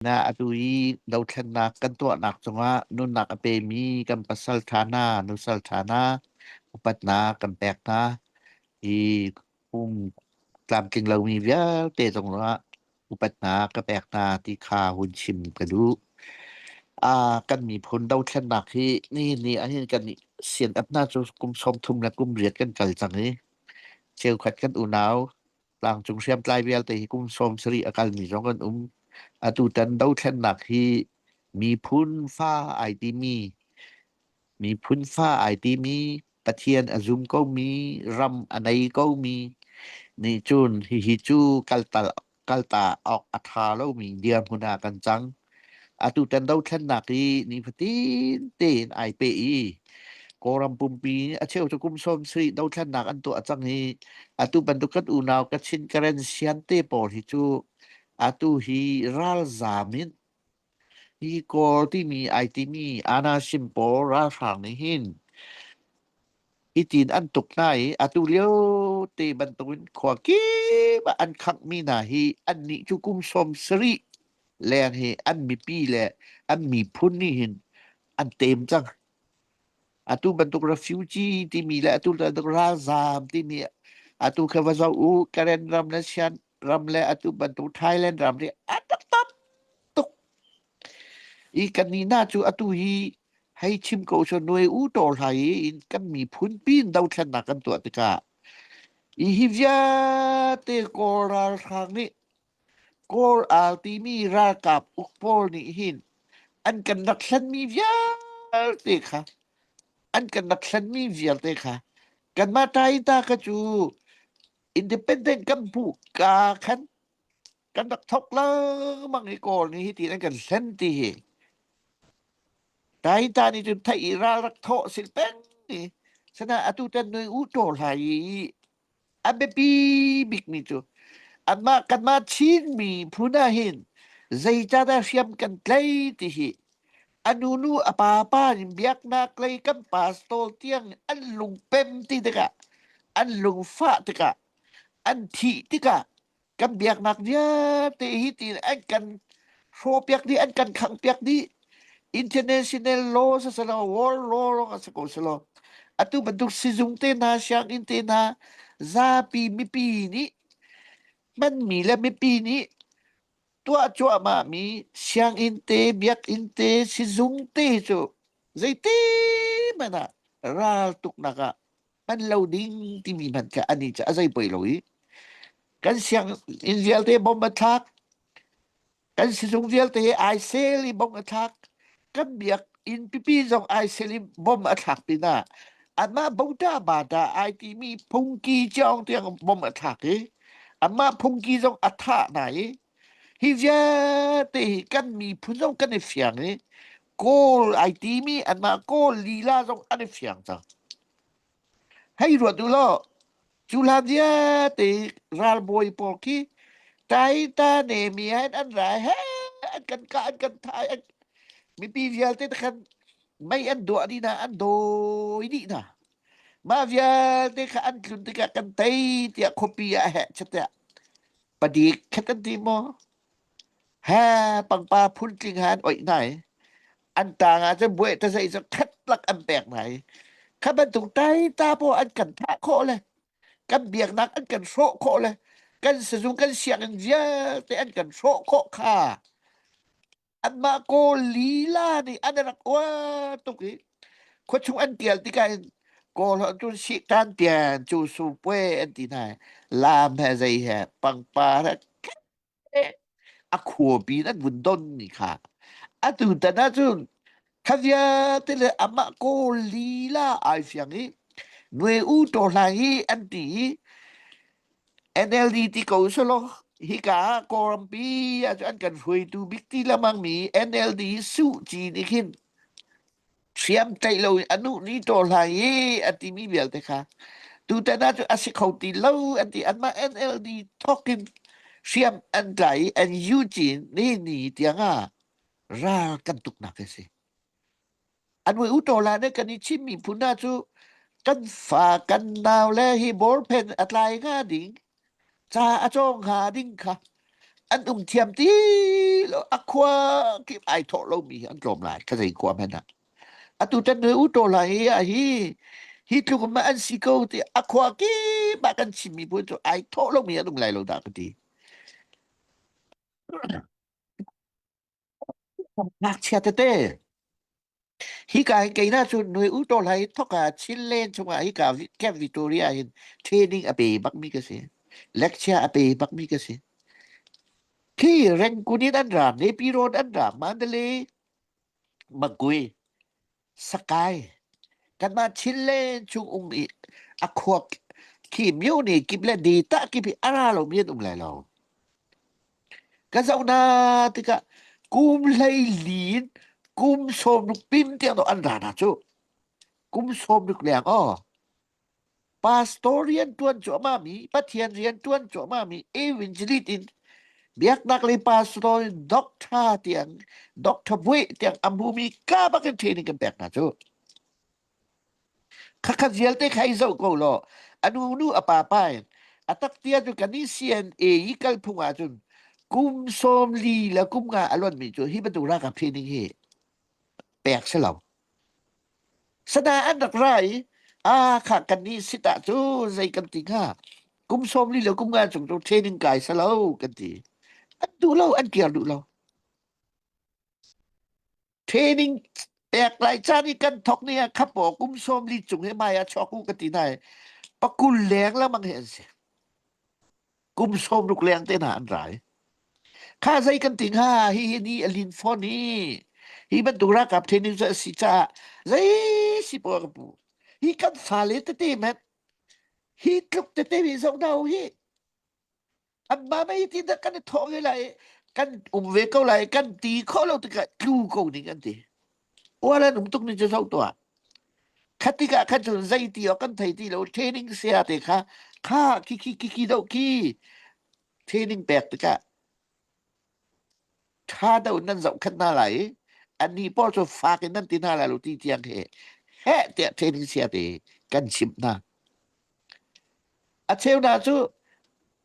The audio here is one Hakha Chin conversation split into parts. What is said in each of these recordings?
Na atu i dothlennak kan tuahnak cungah nunnak a pemi kan pasal ṭha hna, nusal ṭha hna, upatnak kan pek hna i pum tlamtling lomi vialte cungah upatnak ka pek hna ti kha hun chim ka duh. Ah, kan miphun dothlennak hi nihin ni ahhin kan i sian-ap hna cu kum 30 le kum riat kan kal cang i cheukhat kan unau tlangcung hriamtlai vialte hi kum 70 a kalmi zong an um. Atutan dothlennak hi miphun fa ai timi miphun fa ai timi Pathian a zum komi ram a nei komi nih cun hihi cu kaltal kalta awk a ṭha lomi dirhmun ah kan cang. Atutan dothlennak hi nifatin tein ai peh i Kawlram pumpi a cheu cu kum 70 dothlennak an tuah cang i atu bantuk kan unau Kachin Karen Sian te pawl hi cu atu hi ralzaam in hi Kawl timi ai timi Anasim pawl ralhrang nih hin hitin an tuk hna i atu lio te bantukin khua kip ah an khanghmi hna hi annih cu kum 70 leng hi an mipi le an miphun nih hin an tem cang. Atu bantuk refugee timi le atu bantuk ralzaam timi atu kha va zoh u Karen ram le Shan ram le atu bantuk Thailand ram nih a tak tam tuk. I kan nih hna cu atu hi hei chim ko cu nuai u taw hlai in kan miphun pin dothlennak kan tuah tikah i hi vialte Kawl ralhrang nih Kawl al timi ralkap uk pawl nih hin an kan rak hlenmi vialte kha an kan rak hlenmi vialte kha kanmah Taita kha cu independent kan hmuh ka khan kan rak thok lengmang i Kawl nih hiti an kan hlen ti hi Taita nih cun theih i ral rak thawh sil peng ni sana atu tan nui u ṭaw hlai i a biapi bikmi cu anmah kanmah Chin miphun ah hin zeicahdah hriam kan tlai ti hi a nunu a papa in biaknak lei kan pastor tiang an lungpem ti tikah an lungfah tikah an thih tikah kan biaknak vialte hi ti an kan hrawhpiak dih an kan khanghpiak dih international law siselaw world law lawng a si ko selaw atu bantuk sizung te hna sianginn te hna zapi mipi nih hmanmi le mipi nih tuah cuahmah mi sianginn te biakinn te sizung te cu zeiti hmanh ah ral tuknak ah hman lo ding timi hmanh kha ani cu a zei poi lo i kan sianginn vialte bom a thlak kan sizung vialte hi ai sel i bom a thlak kan biakinn pipi zong ai sel i bom a thlak pinah anmah bota bata ai timi phungki ciong tiang bom a thlak i anmah phungki zong a thah hna i hi vialte hi kan miphun zong kan i fiang i Kawl ai timi anmah Kawl lila zong an i fiang cang. Hei ruat u law, cu hlan vialte ralbawi pawl khi Taita Nemi in an ra he an kan kah an kan thai an mipi vialte te khan mei an duah dih hna an dawi dih hna. Mah vialte kha an tlun tikah kan tei tiah khuapi ah heh chat padik khat an ti maw He pangpa phuntling he an oih hna i an tang ah cun buai ta zei cu khat lak an pek hna i kha bantuk taita pawl an kan thah khawh le kan biaknak an kan hrawh khawh le kan sizung kan sianginn vialte an kan hrawh khawh kha anmah kawl lila nih an rak uar tuk i khuachung an tial tikah in kawl holh cun sihtan tian cu su pue an ti hna lam he zei he pangpar he a khuapi in an vun don ni kha atu tan ahcun kha vialte le amah kawl lila ai fiang i nue u to hla hi an ti i NLD ti ko selaw hika ah Kawlrampi ah an kan hruaitu bik ti lamang mi NLD Suh Ci nih khin hriam tlaih lo in anu ni to hlai i a timi vialte kha tutan ah cu a si kho ti lo an ti anmah NLD thawk in hriam an tlai i an UG ni ni tiang ah ral kan tuknak a si an ui u to la ne kan i chimmi phun hna cu kan fa kan nau le hi bawlpen a tlai hnga ding ca a cawng hnga ding kha. An um thiam ti lo. A khua kip ai thawh lomi hi an tlawm lai. Ka zei khua hmanh ah. Atu tan noi u to lai hi ah hi hi tluk ma an si ko ti a khua kip ah kan chimmi phun cu ai thawh lomi an um lai lo dah ka ti. Ngakchia tete Hika hin keina cu nui u tawl hai thoka Chinland chungah hika Camp Victoria hin training a pe bakmi ka si. Lecture a pe bakmi ka si. Khi Rangoon in an ra, Nepi Road an ra, Mandalay, Magwe, Sakai, kanmah Chinland chung um i a khua khi myo ne kip le data kip hi a ra lomi an um lai lo. Ka zoh hna tikah kum 14 in kum 60 pin tiang dawh an ra hna cu. Kum 60 leng aw. Pastor rian ṭuan cuahmah mi, Pathian rian ṭuan cuahmah mi, evangelist in biaknak lei pastor in doctor tiang, doctor buih tiang a hmumi ka bak in training kan pek hna cu. Khakha vialte kha i zoh ko law a nu nu a pa pa in a tak tia cu kan i CNA i kalphung ahcun kum 40 le kum nga a lonmi cu hi bantuk ralkap training hi pek si lo. Sana an rak ra i a kha kan nih sit ah cu zei kan ti hnga kum 40 le kum nga chung cu training kai si lo kan ti. An duh lo an kir duh lo. Training pek lai caan i kan thok ni ah khapaw kum 40 cung hi mai ah chuak u ka ti nai pakul leng lengmang hi an si. Kum 60 leng te hna an rai. Kha zei kan ti hnga hi hi ni a lin fawn hi. Hi bantuk ralkap training cu a si caah zei si paoh ka pu. Hi kan fale tete men hi tluk tete hi zoh hna u hi. Anmah mei ti dah kan i thawh ve lai i kan um ve ko lai kan ti khawh lo tikah tlu ko ding an ti. Ual an um tuk ni cu zoh tuah. Khat tikah khan cun zei ti awk kan thei ti lo training saya te kha kha khi khi khi khi doh khi training pek tikah ṭha deuh nan zohkhenh hna lai i annih pawl cu fak in nan ti hna lai lo ti tiang he heh tiah training sia te kan chimh hna. A cheu hna cu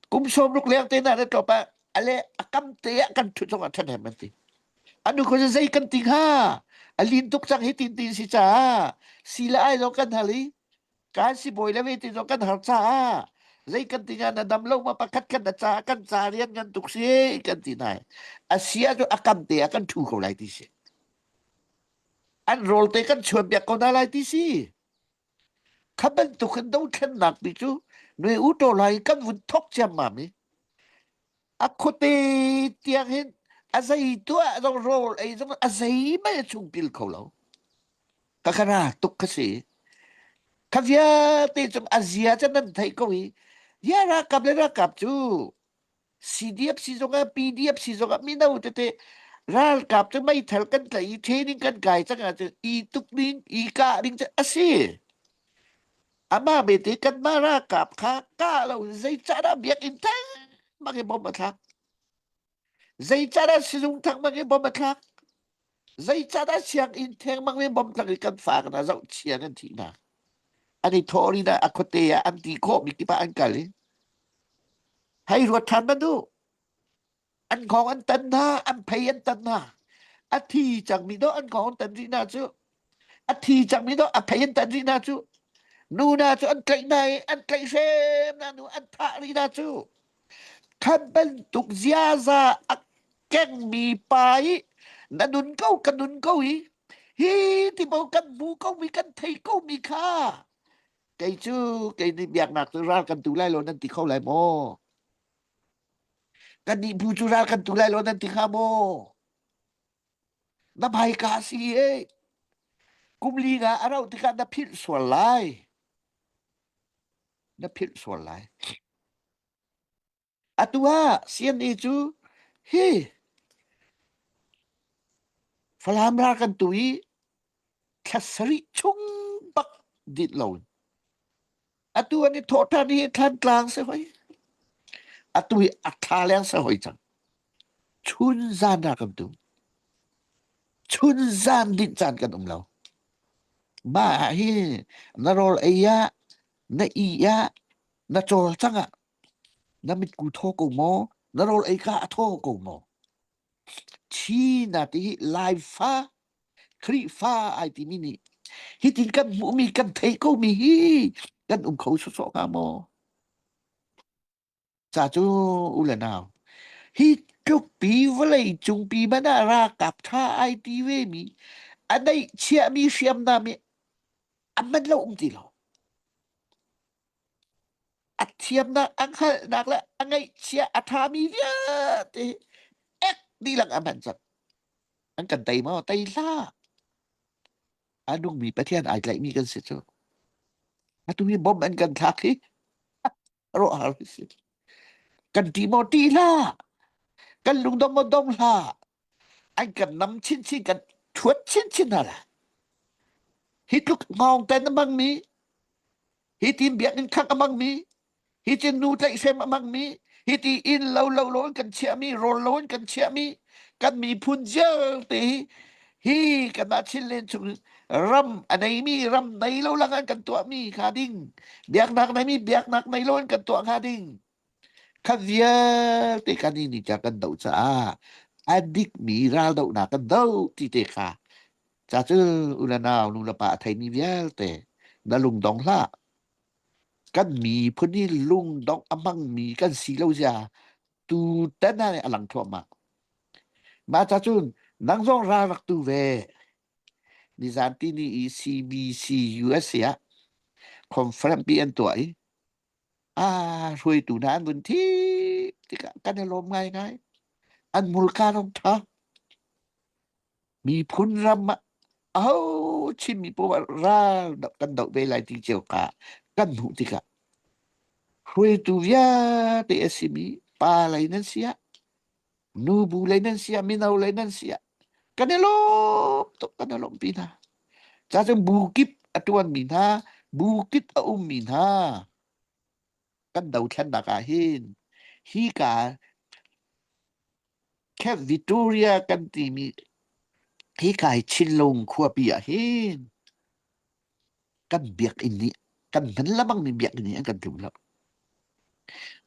kum 60 leng te hna na tlawp ah a le a kam te ah kan ṭhut zong ah ṭhahnem an ti. Anu ko zei kan ti hnga? A lin tuk cang hi tin tin si caah si le ai zong kan hal i kan sibawi le ve ti zong kan har caah zei kan ti hnga na dam lo ma pakhat kan na ca kan ca rian ngan tuk si kan ti nai. A si ah cu a kam te ah kan ṭhu ko lai ti si. An rawl te kan chuan piak ko hna lai ti si. Kha bantuk in dothlennak ti cu nui u to lai kan vun thok ciammam i a khuate tiang hin a zei tuah zong rawl ei zong a zei mei a chung pil kho lo. Ka ka ra tuk ka si. Kha vialte cung a zia cu nan theih ko i ya ralkap le ralkap cu CDF si zongah PDF si zongah mino tete ralkap cu meithal kan tlaih i training kan kai cang ahcun i tuk ding i kah ding cu a si. Amah bete kanmah ralkap kha kah lo zeicahdah biakinn theng bang in bom a thlak. Zeicahdah sizung thang bang in bom a thlak. Zeicahdah sianginn theng bang in bom thlak i kan fa hna zohchia kan thih hna. An i thawh ri na a khuate ah an ti khawhmi kip ah an kal i Hei ruat ṭhan hmanh u. An hngawng an tan hna, an phei an tan hna. A thi cangmi dawh an hngawng an tan rih hna cu. A thi cangmi dawh a phei an tan rih hna cu. Nu hna cu an tlaih hna i an tlaihhrem hna nu an thah rih hna cu. Kha bantuk ziaza a kengmi pa i na nun ko ka nun ko i hi ti bo kan hmu ko mi kan thei ko mi kha Kei cu kei nih biaknak cu ral kan tu lai lo nan ti kho lai maw? Kannih bu cu ral kan tu lai lo nan ti hnga maw? Na hmaika si e. Kum li nga a rauh tikah na philh sual lai. Na philh sual lai. Atu ah CNA cu hi Falam ral kan tu i thla sarih chung bak dit lo in atu an i thawh ṭhan hi Thlantlang si hoi atu hi a thla leng si hoi cang chun zan ral kan tu chun zan dinh caan kan um lo mah ah hi na rawl ei ah na i ah na cawlcang ah na mitku thaw ko maw? Na rawl ei ka a thaw ko maw? China ti hi Laifa Khrihfa ai timi nih hitin kan hmuhmi kan theih komi hi kan um kho sawsawh hnga maw? Ca cu u le nau hi tluk pi vawlei cung pi man ah ralkap tha ai ti ve mi a neih chiahmi hriamnam hi a man lo um ti lo. A thiamnak, a hngalhnak le a ngeihchiah a ṭhami vialte ek dihlak a hman cang. An kan tei maw? Tei hlah. A nungmi Pathian ai tlaihmi kan si cu. Atu hi bom an kan thlak hi ruahhar si. Kan ṭih maw? Ṭih hlah. Kan lungdong maw? Dong hlah. An kan nam chinchin, kan ṭhuat chinchin hna lai. Hi tluk ngawng ten a hmangmi hi tin biakinn khangh a hmangmi hi tin nu tlaihhrem a hmangmi hi ti inn lo lo lo in kan chiahmi rawl lo in kan chiahmi kan miphun vialte hi hi kanmah Chinland chung ram a neimi ram nei lo lang an kan tuahmi kha ding biaknak neimi biaknak nei lo in kan tuah hnga ding kha vialte kan ni ca kan doh caah a dikmi raldohnak kan doh ti te kha Ca cu u le nau nu le pa a theimi vialte na lungdong hlah. Kan miphun hi lungdongh a hmangmi kan si lo zia tutan ah a lang thluahmah. Mah ca cun nang zong ral rak tu ve. Nizan tini i CBC USA ah conference pi an tuah i ah hruaitu hna an vun thi tikah kan i lawm ngaingai. An mulka zong ṭha. Miphun ram ah aho Chinmi poah ral kan doh ve lai ti cio kha kan hmuh tikah hruaitu vialte a simi pa lei nan si ah nubu lei nan si ah mino lei nan si ah kan i lawm tuk kan i lawmpi hna. Cacun bu kip a ṭuanmi hna bu kip a ummi hna kan dothlennak ah hin hika Camp Victoria kan timi hika hi Chinlung khuapi ah hin kan biakinn nih kan hman lamangmi biakinn nih an kan tlum lo.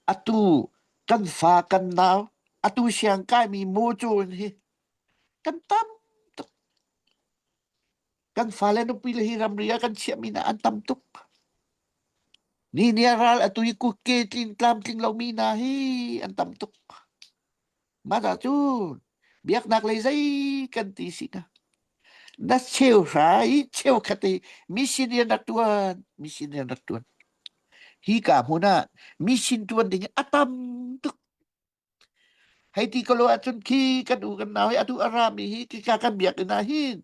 Atu kan fa kan nau atu siang kaimi motor in hi kan tam tuk. Kan fale nupi le hi ramri ah kan chiahmi hna an tam tuk. Ni ni ah ral atu hi kutke tling tlamtling lomi hna hi an tam tuk. Mah dah cun biaknak lei zei kan ti si na. Na cheu hra i cheukhat i mission rian rak tuan, mission rian rak tuan. Hi ka hmun ah mission tuan ding a tam tuk. Hei ti ko lo ahcun khi kan u kan nau hi atu a rami hi khika kan biakinn ah hin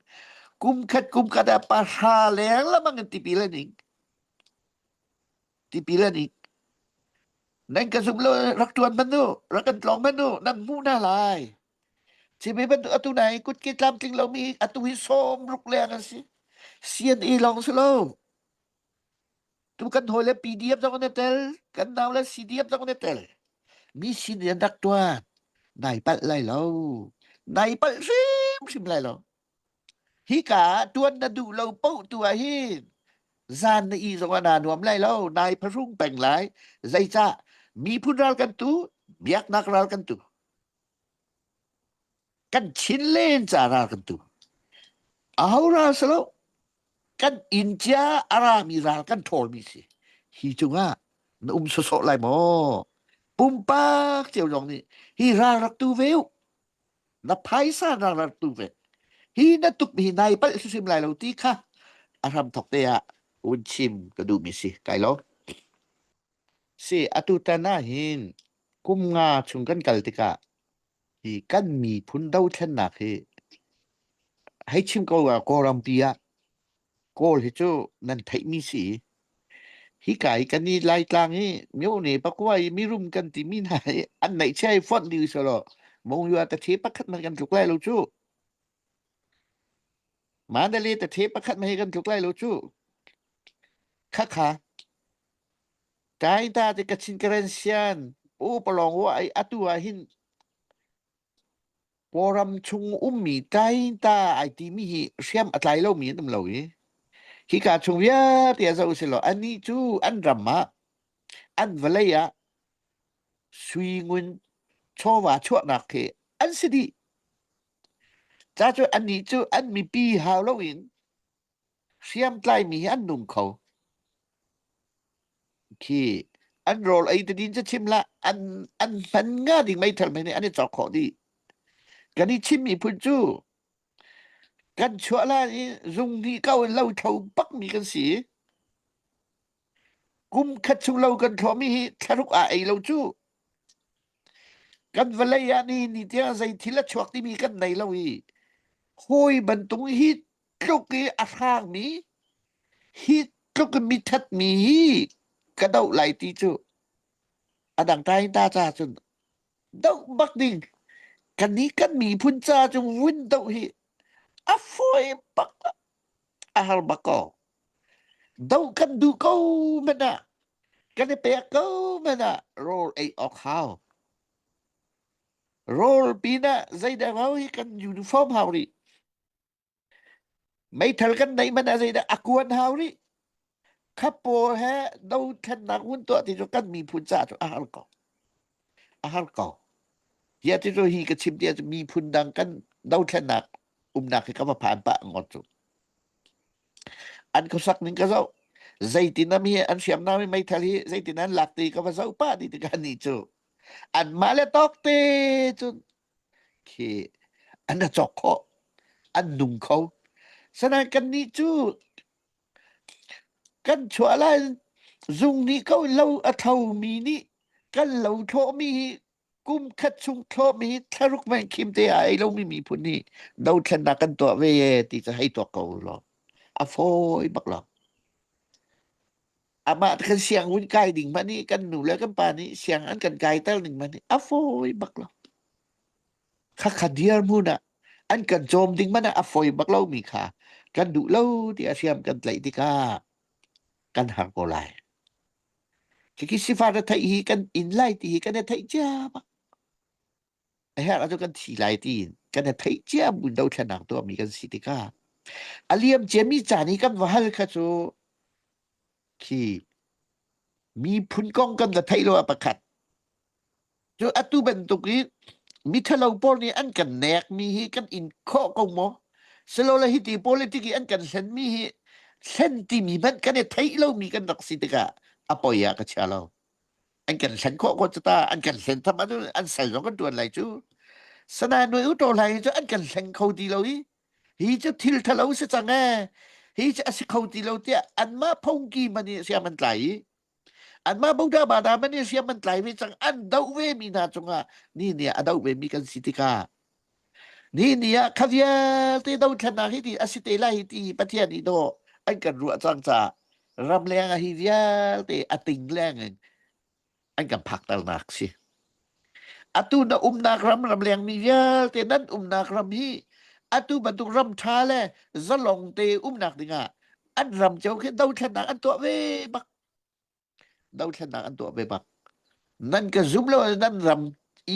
kum khat kum khat ah pahra leng lamang in tipil an ing. Tipil an ing. Nan ka zum lo rak tuan hmanh u, rak kan tlawng hmanh u, nan hmuh hna lai. Cimi bantuk atu nai kutke tlamtling lomi atu hi sawm ruk leng an si. CNA lawng si lo. Tu kan hawi le PDF zong an i tel, kan nau le CDF zong an i tel. Mi sin in an rak tuan. Nai palh lai lo. Nai palh hrimhrim lai lo. Hika ah tuan na duh lo paoh tu ah hin zan na i zong ah naa nuam lai lo. Nai phahrung peng lai. Zeicah? Miphun ral kan tu, biaknak ral kan tu. Kan Chinland ca ral kan tu. Aho ral si lo. Kan inn cia a rami ral kan ṭhawlmi si. Hi cungah na um sawsawh lai maw? Pumpak cio zong nih hi ral rak tu ve u. Na phaisa ral rak tu ve. Hi na tuk hi nai palh hrimhrim lai lo ti kha a hram thok te ah un chim ka duhmi si. Kai lo. Si atu tan ah hin kum nga chung kan kal tikah hi kan miphun dothlennak hi hei chim ko ah Kawlrampi ah Kawl hi cu nan theihmi si. Hika hi kan i Laitlang hi myone pakua i mirum kan timi hna hi an neihchia i fonh dih selaw Mongyua tathe pakhat man kan tluk lai lo cu. Mandalay tathe pakhat man hi kan tluk lai lo cu. Khakha Taita te Kachin Karen Sian u palong wa ai atu ah hin Kawlram chung ummi tainta ai timi hi hriam a tlai lomi an um lo i hika chung vialte ah zoh usih law anih cu an ram ah an vawlei ah sui ngun. Chawva chuahnak khi an si dih. Ca cu annih cu an mipi hau loin hriamtlaimi hi an nung kho. Khi an rawl ei tadin cu chim hlah, an an hman nga ding meithal mei nih an i cawk khawh dih. Kan i Chin miphun cu kan chuah lai i zung hnih ko in lo thlo bakmi kan si. Kum khat chung lo kan thlawhmi hi thlaruk ah ei lo cu. Kan vawlei ah ni ni tiang zei thil a chuak timi kan nei lo i hawi bantung hi tluk i a hrangmi hi tluk i mithatmi hi ka doh lai ti cu a dang ta in ta ca cun doh bak ding kan nih kan miphun ca cu vun doh hi a fawi bak a har bak ko doh kan duh ko men ah kan i pek ko men ah rawl ei awk hau rawl pinah zeidah hau hi kan uniform hau rih Meithal kan neih hmanh ah zeidah a kuan hau rih. Kha pawl he dothlennak hun tuah ti cu kan miphun caah cu a har ko. A har ko. Tiah ti cu hi ka chim tiah cu miphun dang kan dothlennak umnak hi ka va phan pah ngawt cu. An khuasak ning ka zoh. Zeitin am hi an hriamnam hi meithal hi zeitin an lak ti ka va zoh pah ti tikah ni cu anmah le tawk te cun khi an a cawk khawh an nung kho sanain kannih cu kan chuah lai zung nih ko lo a thomi nih kan lo thlawhmi hi kum khat chung thlawhmi hi thlaruk men khim te a ei lomi miphun nih dothlennak kan tuah ve ye ti cu hei tuak ko law a fawi bak lo amah kan siang vun kai ding hmanh nih kan nu le kan pa nih siang an kan kaiter ning hmanh nih a fawi bak lo khakha dirhmun ah an kan cawm ding hmanh ah a fawi bak lomi kha kan duh lo ti a hriam kan tlaih tikah kan har ko lai Khikhi sifah na theih hi kan in lai ti hi kan i theih cia bak a herh ahcun kan thi lai tiin kan i theih cia bu dothlennak tuahmi kan si tikah a liam ciami caan i kan va hal kha cu khi miphun kong kan va theih lo ah pakhat cu atu bantuk i mithalo pawl nih an kan nekmi hi kan in khawh ko maw silole hiti politic i an kan hlenmi hi hlen timi hmanh kan i theih lomi kan rak si tikah a poi ah ka chia lo an kan hlen khawh ko cu ta an kan hlen tham ahcun an sal zong kan tuan lai cu sana nuai u to hlai hi cu an kan hleng kho ti lo i hi cu thil thalo si cang e hi cu a si kho ti lo tiah anmah phongki man i siam an tlai i anmah Buddha bada man i siam an tlai ve cang an doh ve mi hna cungah ni ni a doh ve mi kan si tikah ni ni ah kha vialte dothlennak hi ti a si te lai hi ti Pathian nih dawh an kan ruah cang caah ramleng ah hi vialte a ting leng in an kan phakternak si. Atu na umnak ram ramleng mi vialte nan umnak ram hi atu bantuk ram ṭha le zalong te umnak dingah an ram cio khi dothlennak an tuah ve bak. Dothlennak an tuah ve bak. Nan ka zum lo nan ram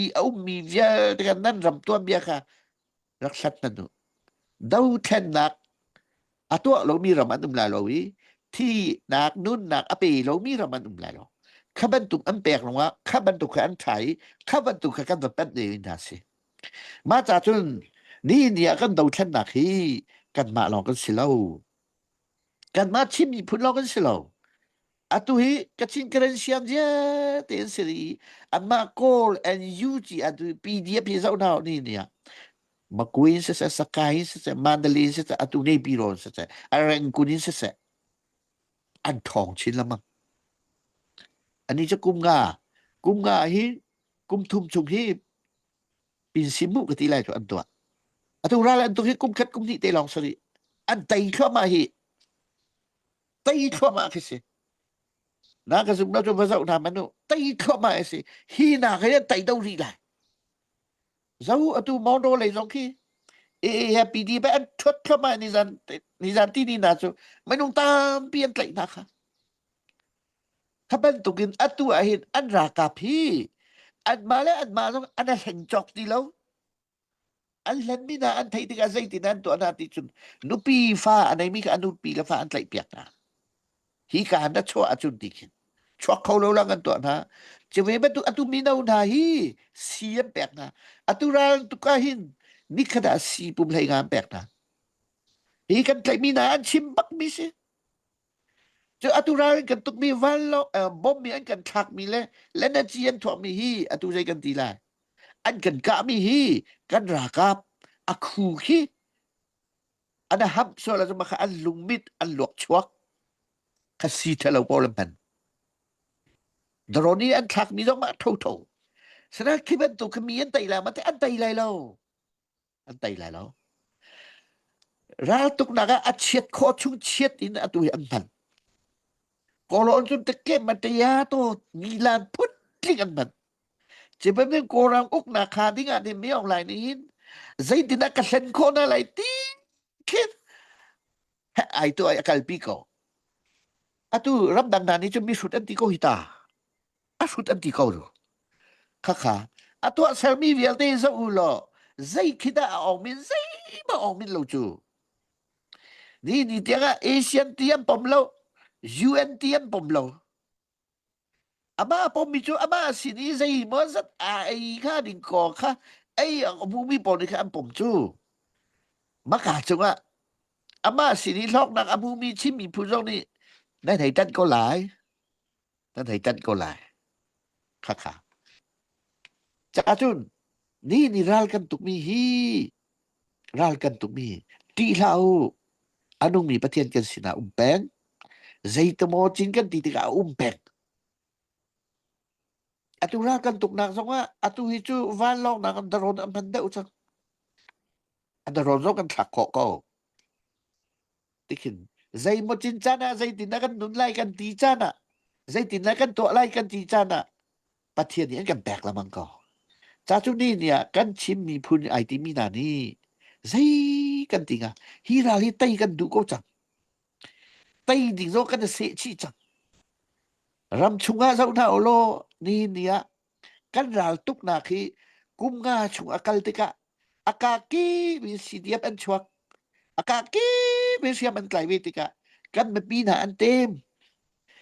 i a ummi vialte kha nan ram tuanbia kha rak hlat hna u. Dothlennak a tuah lomi ram an um lai lo i thihnak nunnak a pe lomi ram an um lai lo. Kha bantuk an pek lungah kha bantuk kha an ṭha i kha bantuk kha kan va panh ve hna si. Mah ca cun nihin ni ah kan dothlennak hi kanmah lawng kan si lo. Kanmah Chin miphun lawng kan si lo. Atu hi Kachin Karen Siam vialte an si rih i anmah Kawl NUG atu PDF hi zoh hna ni ni ah Makui in siseh, Sakai in siseh, Mandalay in siseh, atu Naypyidaw in siseh, Rangoon in siseh, an ṭhawng chin lengmang. Ani cu kum nga, kum nga hi kum thum chung hi pinsimu ka ti lai cu an tuah. Atu ral an tuk hi kum khat kum hnih te lawng sari. An tei thluahmah hi. Tei thluahmah khi si. Na ka zum lo cu va zoh hna manu. Tei thluahmah si. Hi nak hi an tei do rih lai. Zo atu Mondo lei zong khi AA he PD ba an thuat thluahmah nizan nizan ti ni na cu minung tampi an tlaih hna kha. Kha bantukin atu ah hin an ralkap hi anmah le anmah zong an hleng cawk ti lo. An hlenmi hna an theih tikah zeitin an tuah hna ti cun nupi fa a neimi kha a nupi le fa an tlaihpiak hna. Hi ka na chuah ahcun ti khin chuak kho lo lang an tuah hna. Cu ve bantuk atu mino hna hi si an pek hna. Atu ral tuk ah hin nikhat ah si pum hlei nga an pek hna. Hi kan tlaihmi hna an chim bakmi si. Cu atu ral kan tukmi vanlawng bomb mi an kan thlakmi le lenaci an thuahmi hi atu zei kan ti lai. An kan kahmi hi kan ralkap a khu khi an hamh sual ahcun mah kha an lungmit an luak chuak kha si ṭhalo pawl an hman. Drone i an thlakmi zong mah thotho. Sinain khi bantuk khi mi an tei lai ma te an tei lai lo. An tei lai lo. Raltuknak ah a chiat khawh chung chiat in atu hi an hman. Kawlrawn cun teke mateya to milan phun tling an hman. Cibantuk Kawlram uknak kha ding ah nih Myo Lai nih hin zeitindah ka hlen khawh hna lai ti khin ai tu ai a kalpi ko. Atu ramdang hna nih cun mihrut an ti ko hi ta. A hrut an ti ko lu. Khakha a tuah sermi vialte zoh u law zei khi dah a ong min zeihmah ong min lo cu. Ni ni tiang ah Asian ti an pom lo, UN ti an pom lo. Amah pommi cu amah sin i zeimaw zat aa ei kha ding kaw kha ei a hmumi pawl nih khan an pom cu. Maka cungah amah sin i hlawknak a hmumi Chin miphun zong nih nan hei ṭanh ko lai. Nan hei ṭanh ko lai. Khakha. Cacun ni ni ral kan tukmi hi ral kan tukmi hi ṭih hlah u. A nungmi Pathian kan sinah um peng. Zeitemaw cin kan ti tikah a um peng. Atu ral kan tuknak zongah atu hi cu vanlawng nak in drone an hman deuh cang. A drone zong kan thlak khawh ko. Tikhin zeimaw cin caan ah zeitin dah kan nun lai kan ti caan ah zeitin dah kan tuah lai kan ti caan ah Pathian nih an kan pek lengmang ko. Ca cu ni ni ah kan Chin miphun ai timi hna nih zei kan ti hnga hi ral hi tei kan duh ko cang. Tei ding zong kan i seh chih cang. Ram chungah zoh hna u law nihin ni ah kan ral tuknak hi kum nga chung a kal tikah a kaki mi CDF an chuak. A kaki mi hriam an tlai ve tikah kan mipi hna an tem.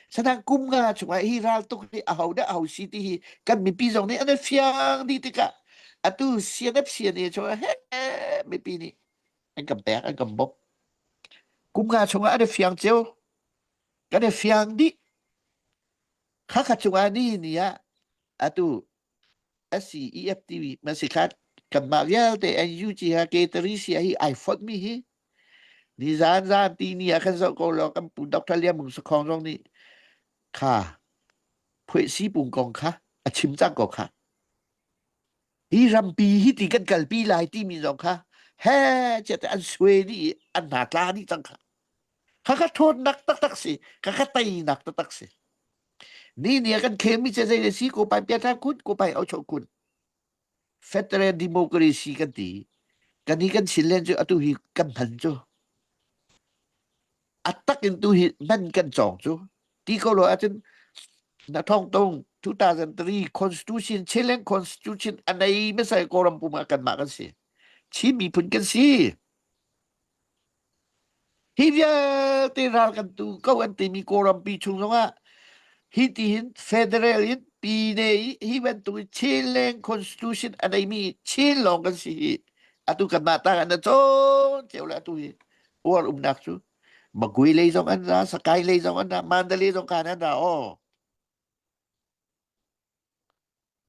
Sanang kum nga chungah hi ral tuk hi aho dah aho si ti hi kan mipi zong nih an i fiang dih tikah atu CNF CNA chungah he mipi nih an kan pek an kan bawmh. Kum nga chungah an i fiang cio. Kan i fiang dih. Khakha cungah ni ni ah atu SCEFTV masikhat kanmah vialte NUG ha K3 sia hi ai fonh mi hi ni zan zan ti ni ah khan zoh ko law kan pu Dr. Lian Mung Sakhong zong nih kha phuai si pung kong kha a chim cang ko kha hi rampi hi ti kan kalpi lai timi zong kha he chiat an suai dih i an hna tla dih cang kha kha kha ṭhawnnak taktak si kha kha teinak taktak si ni ni kan khelmi che zei si ko pai pia tha kun ko pai au chok kun federal democracy kan ti kan hi kan chin len cu atu hi kan hman cu a tak in tu hi man kan cawng cu ti ko lo ahcun na thong tung 2003 constitution Chilean constitution a nei hmasa Kawlram pum ah kanmah kan si Chin miphun kan si Hi vialte ral kan tu ko an timi Kawlrampi chung zongah hi ti hin federal in pine i hi bantuk in Chinland constitution a neimi Chin lawng kan si hi atu kanmah tang an cawn cio le atu hi uar umnak cu Magui lei zong an ra Sakai lei zong an ra Mandalay zong kan an ra aw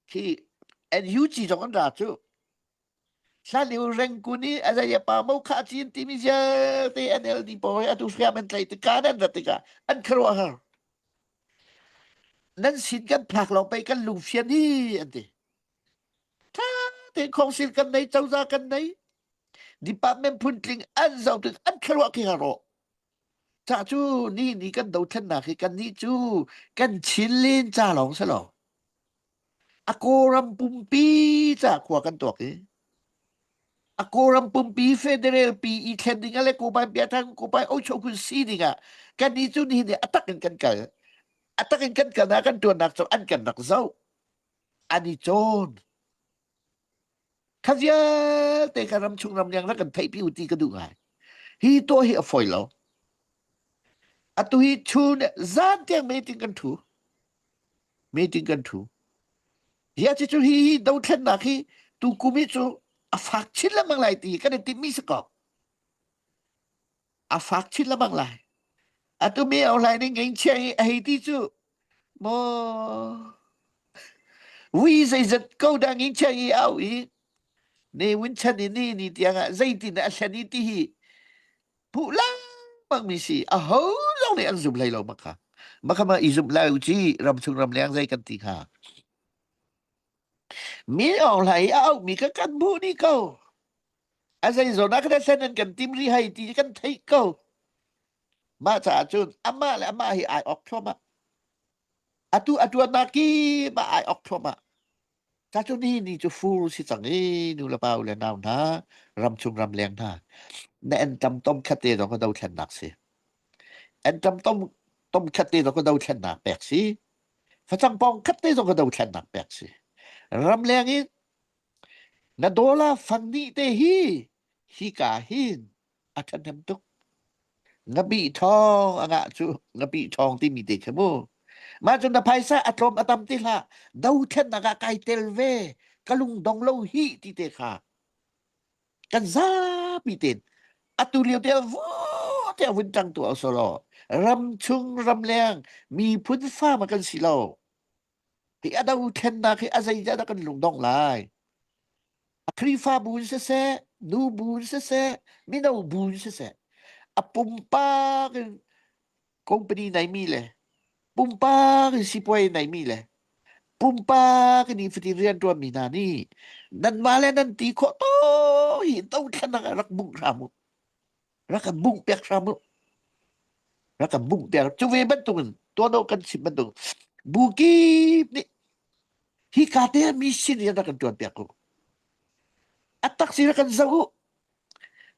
Khi NUG zong an ra cu. Hlan lio Rangoon i a zei pa mo kha cin timi vialte NLD pawl hi atu hriam an tlaih tikah an rat tikah an khuaruahhar. Nan sin kan phak lawng pei kan lungfian hi an ti. Tha tein khawngsil kan nei, cozah kan nei, department phuntling an zoh tik an khuaruah khi rawh. Ca cu ni ni kan dothlennak hi kannih cu kan Chinlin ca lawng si lo. A Kawlram pumpi ca khua kan tuak i a Kawlram pumpi federal pi i thlen ding ah le Kawpai Piathang Kawpai Ochokun si ding ah kannih cu nihin ni a tak in kan kal. A tak in kan kal na kan tuannak cu an kan rak zoh. An i cawn. Kha vialte kha ramchung ramleng rak kan theihpi u ti ka duh ngai. Hi tuah hi a fawi lo. Atu hi chun zan tiang meeting kan thu. Meeting kan thu. Hi ah cu hi hi dothlennak hi tu kum hi cu a fak chin lengmang lai ti kan i timhmi si ko. A fak chin lengmang lai. Atu mi au lai ning ngeng chia i a hei ti cu maw vui zeizat ko dah ngeng chia i au i Ne Win chan i ni ni tiang ah zeitin a thlen i ti hi puh lengmang mi si aho zong nih an zum hlei lo maka maka ma i zumh lai u ci ramchung ramleng zei kan ti kha mi ong hlai a auh mi ka kan hmuh ni ko a zei zawn ah kan thlen an kan tim ri hai ti kan theih ko mah caah cun amah le amah hi ai ok thluahmah atu atuan ki ma ai ok thluahmah Ca cu ni ni cu fur si cang i nu le pa u le nau hna ramchung ramleng hna na entam tom khat te zong ka dothlennak si. Entam tom tom khat te zong ka dothlennak pek si. Facang pong khat te zong ka dothlennak pek si. Ramleng in na dollar fang nih te hi hi ka hin a ṭhahnem tuk. Ngapih ṭhawng a ngah cu ngapih ṭhawng timi te khi mu. Mah cu na phaisa a tlawm a tam ti hlah. Dothlennak ah kai tel ve. Ka lung dong lo hih ti te kha. Kan zapi tein atu lio te vu te vun ṭang tu solo. Ram chung ramleng miphun fa ma kan si lo. Hi a dothlennak hi a zeizah dah kan lungdong lai? A Khrihfabu in siseh, nu bu in siseh, mino bu in siseh, a pumpak in company neimi le pumpak in sipuai neimi le pumpak in nifatin rianṭuanmi hna nih nanmah le nan ti khawh to hi dothlennak ah rak bungh hram u. Rak kan bungh piak hram u. Rak kan bungh piak. Cu ve bantukin tuan kan chim bantuk bu kip nih hi ka te ah mi sin rian rak kan ṭuan piak u. A tak si rak kan zoh u.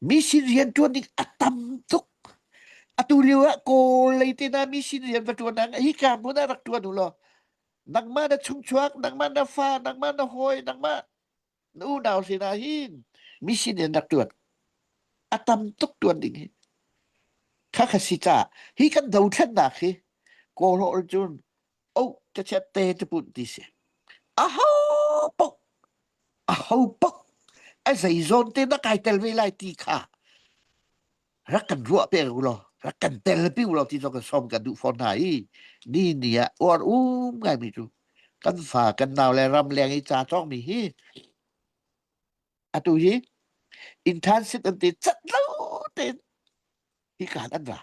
Mi sin rian ṭuan ding a tam tuk. Atu lio ah Kawl lei te hna mi sin rian va ṭuan ah hi ka hmun ah rak ṭuan u law nangmah na chungchuak, nangmah na fa, nangmah na hawi, nangmah na unau sinah hin mi sin in rak ṭuan. A tam tuk ṭuan ding hi. Kha kha si ca hi kan dothlennak hi Kawl holh cun oh cachet te tipun ti si. Aho paoh aho paoh a zei zawn te na kai tel ve lai ti kha rak kan ruah pe u law rak kan tel pi u law ti zong kan sawm kan duh fawn hna i ni ni ah uar um ngaimi cu kan fa kan nau le ram leng i ca cawngmi hi atu hi internship an ti cat lo tein hi kaan an ra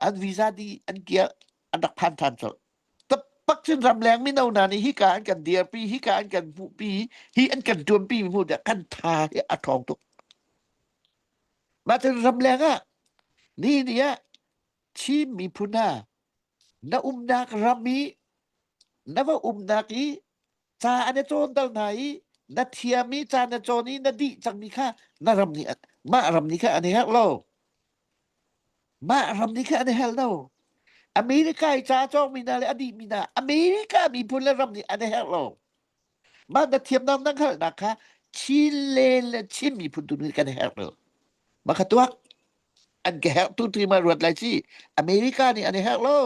an visa di an kia an rak phan than colh tapak cun ramleng mino hna nih hika an kan dirpi hika an kan hmuhpi hi an kan tuanpi mi hmu kan tha hi a ṭhawng tuk mah cun ramleng ah ni ni ah Chin miphun hna na umnak ram i na va umnak i ca an i cawnter hna i na thiam i ca na cawn i na dih cangmi kha na ram nih mah ram nih kha an i herh lo mah ram nih kha an i herh lo America i ca cawngmi hna le a dihmi hna America miphun le ram nih an i herh lo mah na thiamnak na hngalhnak kha Chin le le Chin miphun tu nih kan i herh lo mah kha tuak an ka herh tu tu ma ruat lai ci America nih an i herh lo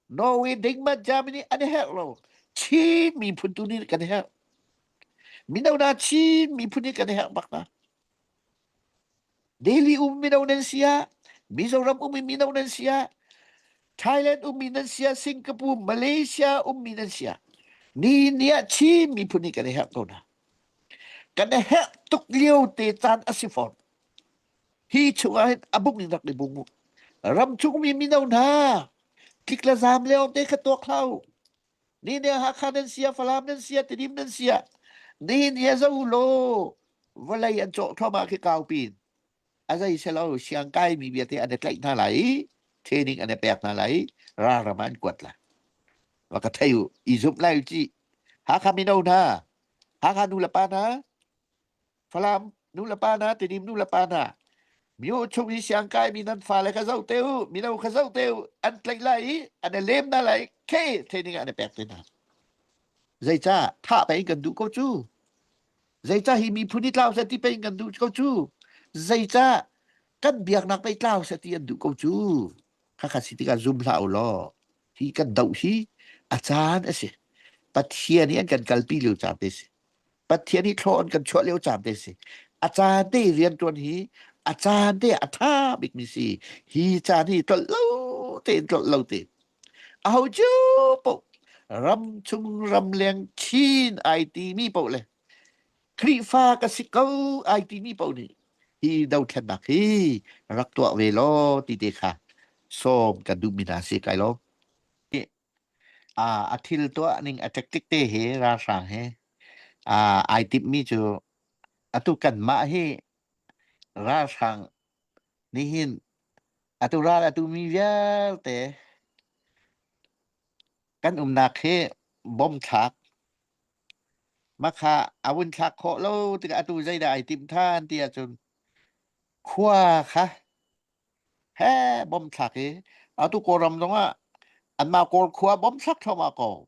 Norway, Denmark, Germany an i herh lo. Chin miphun tu nih kan i herh. Mino hna Chin miphun nih kan i herh bak hna. Delhi um mino nan si ah, Mizoram um mino nan si ah, Thailand ummi nan si ah, Singapore, Malaysia ummi nan si ah, ni ni ah Chin miphun nih kan i herh ko hna. Kan i herh tuk lio te caan a si fawn. Hi chungah hin a bung in rak i bung u. Ramchungmi mino hna, tlik le zaam leo te kha tuak hlah u. Ni ne Hakha nan sia, Falam nan sia, Tidim nan sia. Nihin hi zo law vawlei an cawh thluahmah khi kau pin. A zei selo siang kai mi vialte an i tlaih hna lai i training an i pek hna lai i ralram ah an kuat lai. Va ka thei u, i zumh lai u ci. Hakha mino hna, Hakha nu le pa hna, Falam nulepa hna, Tidim nulepa hna, myo chung i siangkai mi nan fale kha zoh te u, mino kha zoh te u, an tlaih lai i an i lem hna lai, khe training ah an i pek te hna. Zeicah thah pei kan duh ko cu? Zeicah hi miphun hi tlau seh ti pei kan duh ko cu? Zeicah kan biaknak pei tlau seh ti an duh ko cu? Khakha si tikah zum hlah u law, hi kan doh hi. A caan a si. Pathian nih an kan kalpi lio caan te si. Pathian nih thlaw an kan chuah lio caan te si. A caan te rianṭuan hi a caan te a ṭha bikmi si. Hi caan hi tlolh lo tein tlolh lo tein. Aho cu paoh ram chung ramleng Chin ai timi paoh le Khrihfa ka si ko ai timi paoh nih hi dothlennak hi rak tuah ve law ti te kha sawm kan duhmi hna si kai lawm. A thil tuah ning a tactic te he ralhrang he ai timhmi cu atu kanmah hi ralhrang nih hin atu ral atu mi vialte kan umnak hi bom thlak makha a vun thlak khawh lo tikah atu zeidah ai timh than ti ahcun khua kha he bom thlak i atu Kawlram zongah anmah Kawl khua bom thlak thluahmah ko.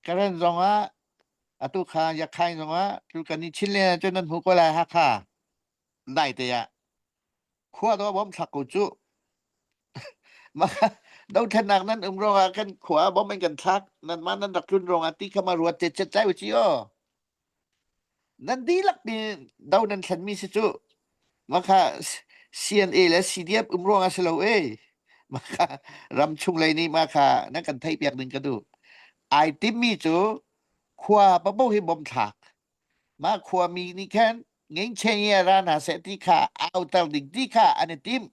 Karen zongah atu kha Yakhain zongah tu kan i Chinland ahcun nan hmu ko lai Hakha dai te ah khua dawh bom thlak ko cu. Mah dothlennak nan um ruangah kan khua bom in kan thlak nan mah nan rak tlun ruangah ti kha ma ruat te chet lai u ci aw. Nan dihlak nih do nan thlenmi si cu. Mah CNA le CDF um ruangah si lo ee. Mah kha ramchung lei nih mah kha nan kan theihpiak ding ka duh. Ai timmi cu khua paoh hi bom thlak. Mah khuami nih khan ngengcheng i ra hna seh ti kha auter ding ti kha an i tim.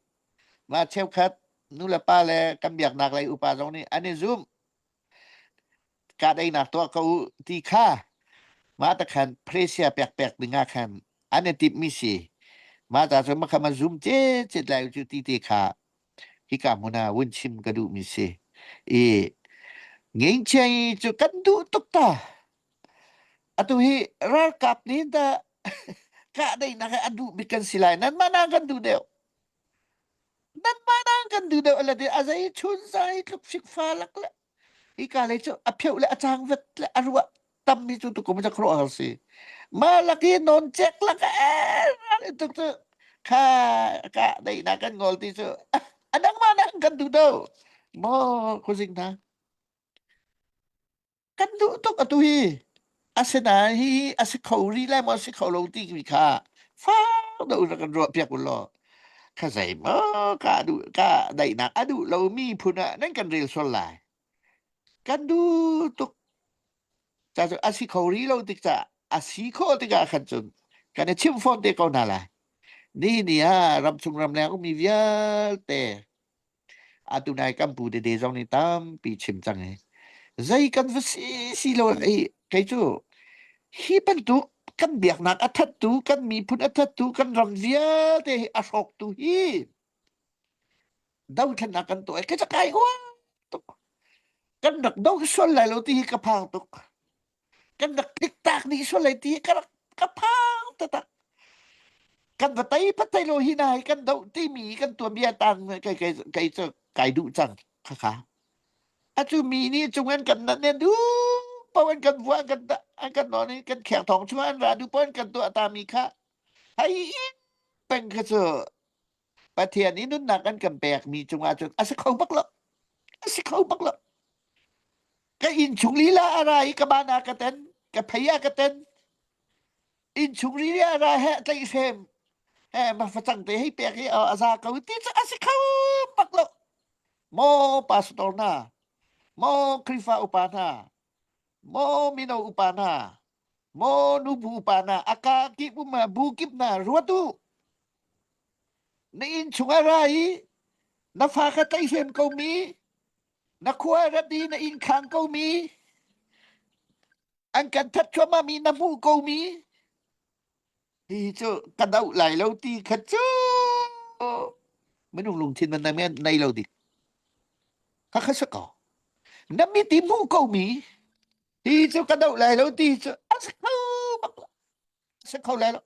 Mah cheukhat nu le pa le kan biaknak lei upa zong nih an i zum. Kahdaihnak tuah ko u ti kha mah ta khan Presia pekpek ding ah khan an i timhmi si. Mah ta cu makha ma zum cecet lai cu ti te kha hika hmun ah vun chim ka duhmi si. I ngengchia i cu kan duh tuk ta. Atu hi ralkap nih dah kahdaihnak hi a duh bik kan si lai. Nan mah na kan duh deuh. Nan mah na kan duh deuh ala ti a zei chun zai tluk fikfa lak le hika lei cu a pheuh le a cang vet le a ruah tammi cu tukum cu khuaruah har si mah lak i non cek lak ral tuk cu kha ka deihnak kan ngol ti cu a dang ma nang kan duh do maw khuazing hna kan duh tuk atu hi asinain hi a si kho rih lai maw si kho lo ti mi kha fak deuh in kan ruah piak u law kha zei maw ka duh ka daihnak a duh lomi phun ah nan kan rel sual lai kan duh tuk ca cu a si kho rih lo tik ca a si khawh tikah khan cun kan i chim fawn te ko hna lai ni ni ah ramchung ramleng ummi vialte Atu nai kan pu tete zong nih tampi chim cang i zei kan va si si lo i kei cu hi bantuk kan biaknak a thattu kan miphun a thattu kan ram vialte hi a hrawktu hi dothlennak kan tuah i ka kai huam tuk kan rak do sual lai lo ti hi ka phang tuk kan rak tliktak dih sual lai ti ka rak ka phang taktak kan va tei patei lo hi na hi kan doh timi kan tuanbia tang kai kai kai cu kai duh cang khakha atu mi nih cung an kan nan ne du po an kan vua kan an kan non i kan khek thong chung an ra du po an kan tuah ta mi kha hai peng kha cu Pathian i nunnak an kan pek mi cungah cun a si kho bak lo a si kho bak lo Ka innchung lila a ra i ka ban ah ka ten, ka phei ah ka ten. Innchung lila a ra he tlaihhrem he ma facang te hei pek i a za ko ti cu a si kho bak lo. Maw pastor hna, maw Khrihfa upa hna, maw mino upa hna, maw nubu upa hna, a ka kip um bu kip hna ruat u. Na innchung a ra i na fa kha tlaihhrem ko mi na khua rat i na inn khang ko mi an kan that cuahmah mi na hmuh ko mi hi cu ka doh lai lo ti kha cu minung lungthin man na nei lo dik kha kha si ko na mit i hmuh ko mi hi cu ka doh lai lo ti cu a si kho bak lo si kho lai lo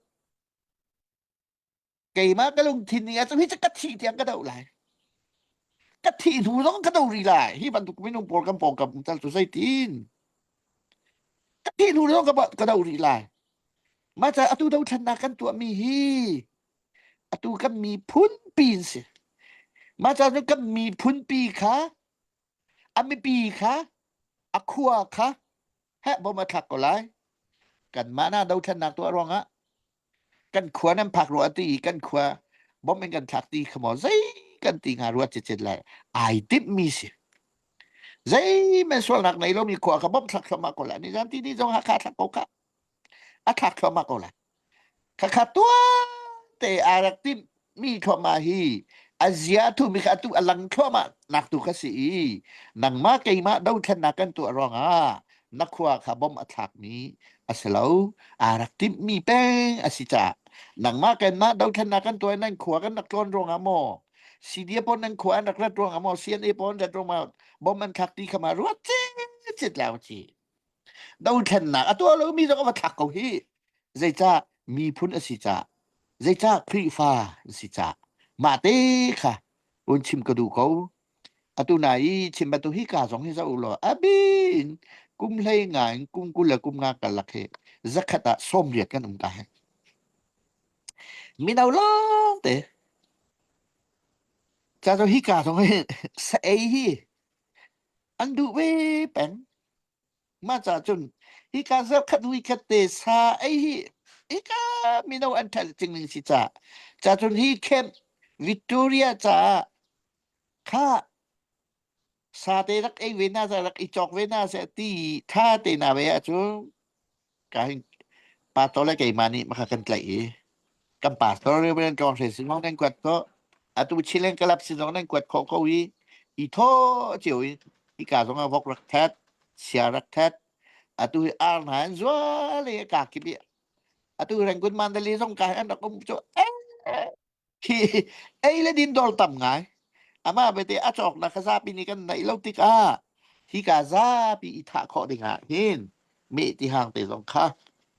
Keimah ka lungthin nih ah hi cu ka thih tiang ka doh lai. Ka thih hnu zong ka doh rih lai. Hi bantuk minung pawl kan pawngkam um tal cu zeitin? Ka thih hnu zong ka, ka doh rih lai. Mah ca atu dothlennak kan tuahmi hi atu kan miphun pi in si. Mah ca cu kan miphun pi kha a mipi kha. A khua kha heh bom a thlak ko lai. Kanmah na dothlennak tuah ruangah kan khua nan phak rua ti i kan khua bom in kan thlak ti kha maw zei kan ti hnga ruat cicet lai ai timh mi si. Zeihmanh sualnak nei lomi khua kha bom thlak thluahmah ko lai. Nizan ti ni zong Hakha thlak ko kha. A thlak thluahmah ko lai. Khakha tuante aa rak timh mi thluahmah hi a zia a thumi kha atu a lang thluahmah nak tu kha si i nangmah keimah dothlennak kan tuah ruangah na khua kha bom a thlakmi a si lo aa rak timhmi peng a si caah nangmah kanmah dothlennak kan tuah i nan khua kan rak tlawn ruangah maw CDF pawl nan khua an rak rat ruangah maw CNA pawl an rat ruangah bom an thlak ti kha ma ruat cit lau ci Dothlennak a tuah lomi zong a va thlak ko hi. Zeicah miphun a si cah, zeicah Khrihfa an si cah, mah te kha un chim ka duh ko. Atu na i chim bantuk hi ka zong hi zoh u law a bin kum hlei nga in kum 20 le kum nga karlak hi zakhat ah 80 kan um ka he. Mino lawng te. Ca cu hi ka zong hi sa ei hi an duh ve peng. Mah caah cun hika zarkhat huikhat te sa ei hi hika mino an ṭhat cingling si ca ca cun hi camp Victoria caah kha sa te rak ei ve na rak i cawk ve na seh ti tha te na ve ahcun ka hin pastor le keimah nih maka kan tlaih i kan pastor Reverend Tlawng Hre sin zong nan kuat khawh atu Chilen Club sin zong nan kuat khawh ko i i thaw cio in hika zong ah vok rak that sia rak that atu hi ar hna an zual i ka kip i atu Rangoon Mandalay zong ka an rak um cu Hi ei le din dawr tam ngai. Amah bete a cawknak kha zapi nih kan neih lo tikah hika zapi i thah khawh dingah hin meh ti hang te zong kha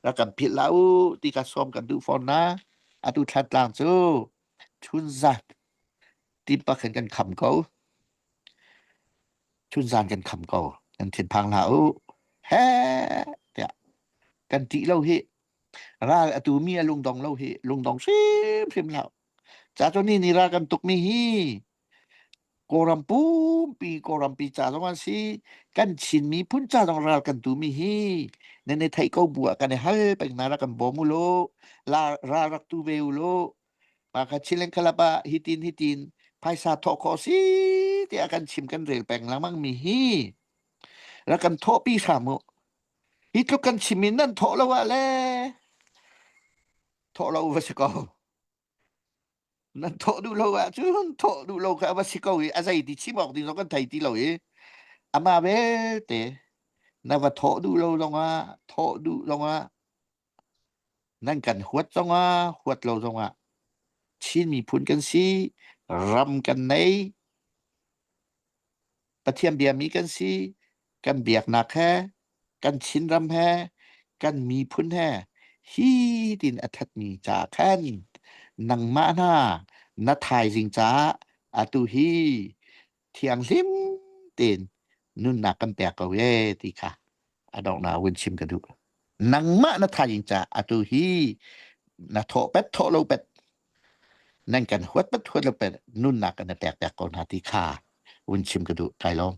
rak kan philh hlah u ti ka sawm kan duh fawn na. Atu Thlantlang cu chunzan timpak hin kan kham ko. Chunzan kan kham ko. Kan thinphang hlah u. He tiah kan ṭih lo hi Ral a tumi a lungdong lo hi lungdong hrimhrim hlah. Ca cu ni ni ral kan tukmi hi Kawlram pumpi Kawlrampi ca zong an si kan Chin miphun ca zong ral kan tumi hi nan i theih ko bu ah kan i hal peng hna rak kan bawm u law la ral rak tu ve u law mah kha Chilen Khalap ah hitin hitin phaisa thawh khawh si tiah kan chim kan rel peng lengmang mi hi rak kan thawhpi hram u. Hi tluk kan chim in nan thawh lo ah le thawh lo va si ko. Nan thawh duh lo ahcun thawh duh lo kha va si ko i a zei ti chim awk ding zong kan thei ti lo i amah belte na va thawh duh lo zongah thawh duh zongah nan kan huat zongah huat lo zongah Chin miphun kan si ram kan nei Pathian biami kan si kan biaknak he kan Chinram he kan miphun he hi tin a thatmi ca khan nangmah hna na thaizing caah atu hi thianghlim tein nunnak kan pek ko ye ti kha a donghnak vun chim ka duh. Nangmah na thaizing caah atu hi na thawh pet thawh lo pet nan kan huat pet huat lo pet nunnak kan pek pek ko hna ti kha vun chim ka duh. Kai lawm.